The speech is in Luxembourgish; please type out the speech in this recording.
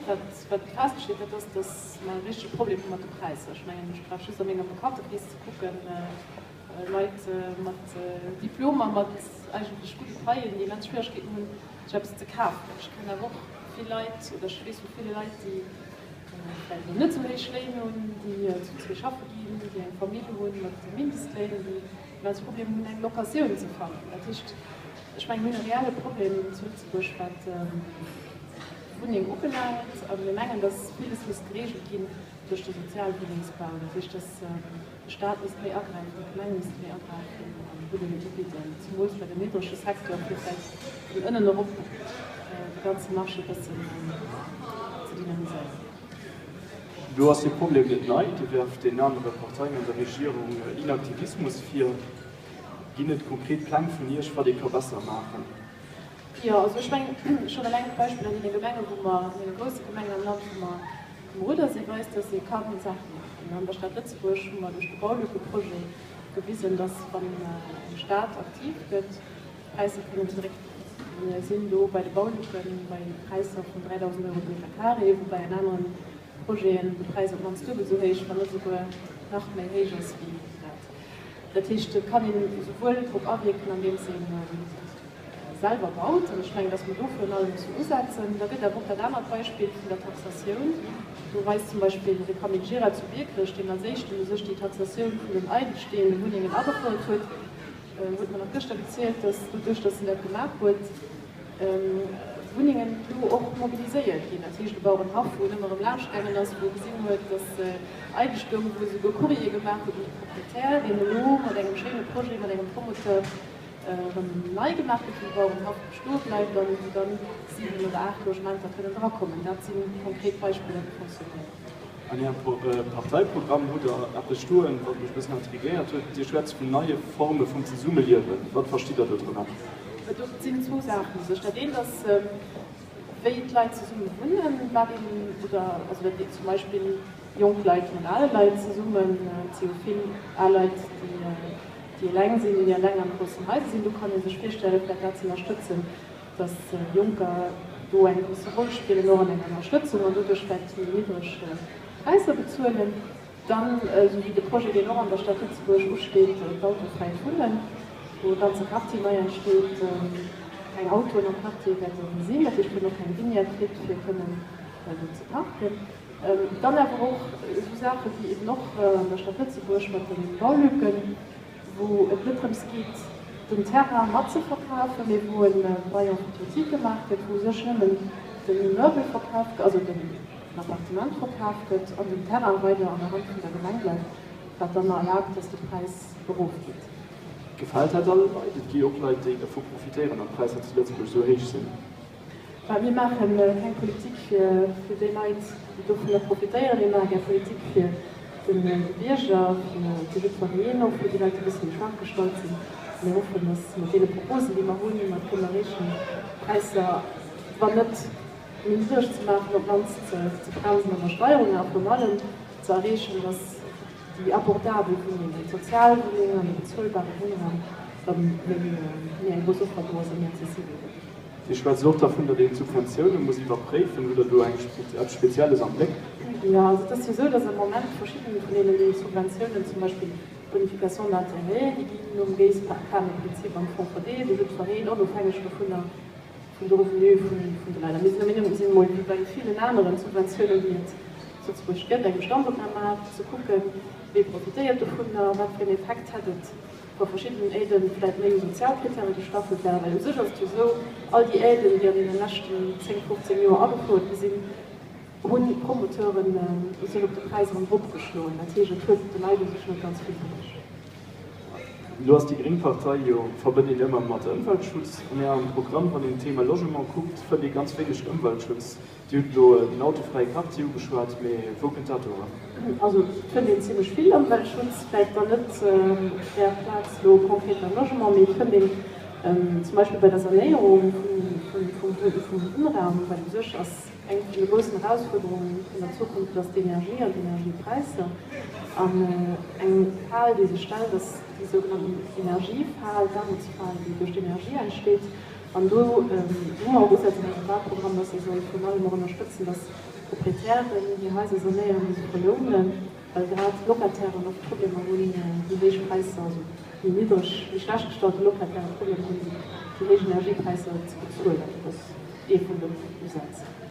Dat, wat feststeet, dat ass, datt mer e richtege Problem hu mat de Präisser. Ech mengen, ech brauch just a menger Bekanntekrees ze kucken, Leit mat Diplomer, mat eigentlech gudde Paien, déi immens Schwieregkeeten hunn, sech eppes ze kafen. Ech kennen awer och vill Leit, oder ech weess vu ville Leit, déi vläicht elo net esou héich Léin hunn, déi zu zwee schaffe ginn, déi eng Famill hunn mat Mindestléin, déi immens Problemer hunn, eng Locatioun ze fannen. Dat heescht, ech mengen, mir hunn e reelle Problem zu Lëtzebuerg, wat d'Wunneng ubelaangt. A mir mengen, datt villes misst geregelt ginn duerch de Sozialwunnengsbau. Dat heescht, datt de Staat misst méi agräifen, d'Gemeng misst méi agräifen an Wunnengen ubidden, zemools bei dem niddrege Secteur, fir vläicht vun ënnen erop de ganze Marché e bëssen ze dynamiséieren. Do ass de Problem net nei. Dir werft den anere Parteien an der Regierung Inaktivismus vir. Ginn et konkret Pläng vun Iech, wat ee ka besser maachen? Jo, also ech mengen, schonn eleng d'Beispill an deene Gemengen, wou mer, an deene grousse Gemengen am Land, wou mer um Rudder sinn, weist, dass ee ka Saache maachen. An der Stad Lëtzebuerg hu mer duerch de Baulückeprojet gewisen, dass, wann eng Stad aktiv gëtt, d'Präisser kënnen gedréckt ginn. Mir sinn do bei de Baulücken bei Präisser vun 3.000 Euro de Meter carré, woubäi an anere Projeten de Präis op d'mannst duebel esou héich, wann net esouguer nach méi héich ass wéi dat. Dat heescht, et kann een esouwuel drop awierken, andeems ee selwer baut, an ech mengen, datt mer do virun allem mussen usetzen. Da gëtt awer och dat anert Beispill vun der Taxatioun. Do weist zum Beispill de Camille Gira zu Biekerech, deen als éischten u sech déi Taxatioun vun den eidelstehende Wunnengen agefouert huet, huet mer nach gëschter gezielt, datt doduerch, datt en dat gemaach huet, Wunnengen elo och mobiliséiert ginn. Dat heescht, e Bauerenhaff, wou en ëmmer erëm laanscht gaangen ass, wou e gesinn huet, datt eidel stoung, wou e souguer Courrier gemaach huet un de Proprietär, deen elo mat engem schéine Projet, mat engem Promoteur erëm nei gemaach gëtt, wou de Bauerenhaff bestoe bleift an wou dann 7 oder 8 Logementer kënnen drakommen. Dat si konkret Beispiller, déi fonctionnéieren. An Ärem Parteiprogramm hutt Der eppes stoen, wat mech e bëssen intriguéiert huet. Dir schwätzt vun neie Forme vum Zesummeliewen. Wat verstitt Der do drënner? Do sinn zwou Saachen u sech. Dat eent ass, wéi d'Leit zesumme wunnen, wat een, oder also dat zum Beispill jonk Leit mat ale Leit zesummen. Et si jo vill al Leit, déi eleng sinn, déi eleng an groussen Haiser sinn. Do kann ee sech virstellen, vläicht dat ze ënnerstëtzen. dass Jonker do eng gewësse Roll spillen, och an enger Ënnerstëtzung an doduerch vläicht méi niddreg Präisser bezuelen. Dann, esou wéi de Projet, deen och an der Stad Lëtzebuerg usteet, d'autofräit Wunnen, wou e ganze Quartier nei entsteet, keng Autoen am Quartier wäerte sinn, dat heescht, wou een och keng Vignette kritt, fir kënnen do ze parken. Dann awer och esou Saache wéi eben och an der Stad Lëtzebuerg mat de Baulücken, wou et net drëms geet, den Terrain mat ze verkafen, mee wou e Bail emphytéotique gemaach gëtt, wou u sech nëmmen den Immeuble verkaf gëtt, also den Appartement verkaf gëtt an den Terrain weider an der Hand vun der Gemeng bleift, wat dann erlaabt, dass de Präis erofgeet. Gefält dat alle Leit? Et gi jo och Leit, déi dervu profitéieren, datt d'Präisser zu Lëtzebuerg esou héich sinn. Well mir maache keng Politik fir déi Leit, déi dovunner profitéieren. Mir maache gär Politik fir de Bierger, fir jiddwereen, och fir déi Leit, déi e bësse méi schwaach gestallt sinn. Mir hoffen, datt mat deene Proposen, déi mer hunn, mer et kënnen erreechen, d'Präisser, wann net méi niddreg ze maachen, op d'mannst ze bremsen an der Steierung a virun allem ze erreechen, datt déi abordabel Wunnengen, d'sozial Wunnengen an déi bezuelbare Wunnengen erëm méi eng grouss Offer do ass a méi accessibel gëtt. Dir schwätzt och dervun, datt een d'Subventioune muss iwwerpréifen. Hutt Der do eppes Spezielles am Bléck? Jo, also et ass jo esou, datt am Moment verschidden vun deenen Subventiounen, zum Beispill d'Bonification d'intérêt, déi ginn nom Géisskaaneprinzip am Fong verdeelt u jiddwereen, onofhängeg dovunner, vun de Revenue vun de Leit. A mir sinn der Meenung, mir sinn emol wéi bei villen aneren Subventiounen, déi et zu Lëtzebuerg gëtt, eng Bestandopnam maachen, ze kucken, wee profitéiert dovunner, wat fir en Effekt hätt et, wa verschidden Aiden vläit méi u sozial Kritäre gestaffelt wären, well u sech ass et jo esou, all déi Aiden, déi an deene leschten 10, 15 Joer agefouert gi sinn, hunn d'Promoteuren u sech op de Präis erëm eropgeschloen. Dat heescht, et huet de Leit u sech net ganz vill bruecht. Elo ass déi gréng Partei jo, verbënnt een ëmmer mat Ëmweltschutz. An Ärem Programm, wann een d'Thema Logement kuckt, fënnt ee ganz wéineg Ëmweltschutz. Dir hutt elo den autofräie Quartier ugeschwat, mee wou kënnt dat do eran? Also et fënnt een zimlech vill Ëmweltschutz, vläicht dann net op där Plaz elo konkret beim Logement, mee et fënnt een zum Beispill bei der Sanéierung vum Wunnraum, well u sech ass eng vun de groussen Erausfuerderungen vun der Zukunft ass d'Energie an d'Energiepräisser. An eng Fal, déi sech stellt, ass déi sougenannten Energiefal, d'Aarmutsfal, déi duerch d'Energie entsteet. An do hu mer och Usätz an eisem Wahlprogramm, dass ee soll virun allem och ënnerstëtzen, dass. Proprietären hir Haiser sanéieren, déi se verlounen, well grad d'Locatairen oft Problemer hunn, déi héich Präisser, also méi niddreg, méi schlecht gestallte Locataire Problemer hunn, déi héich Energiepräisser ze bezuelen. Dat ass ee vun den Usätz.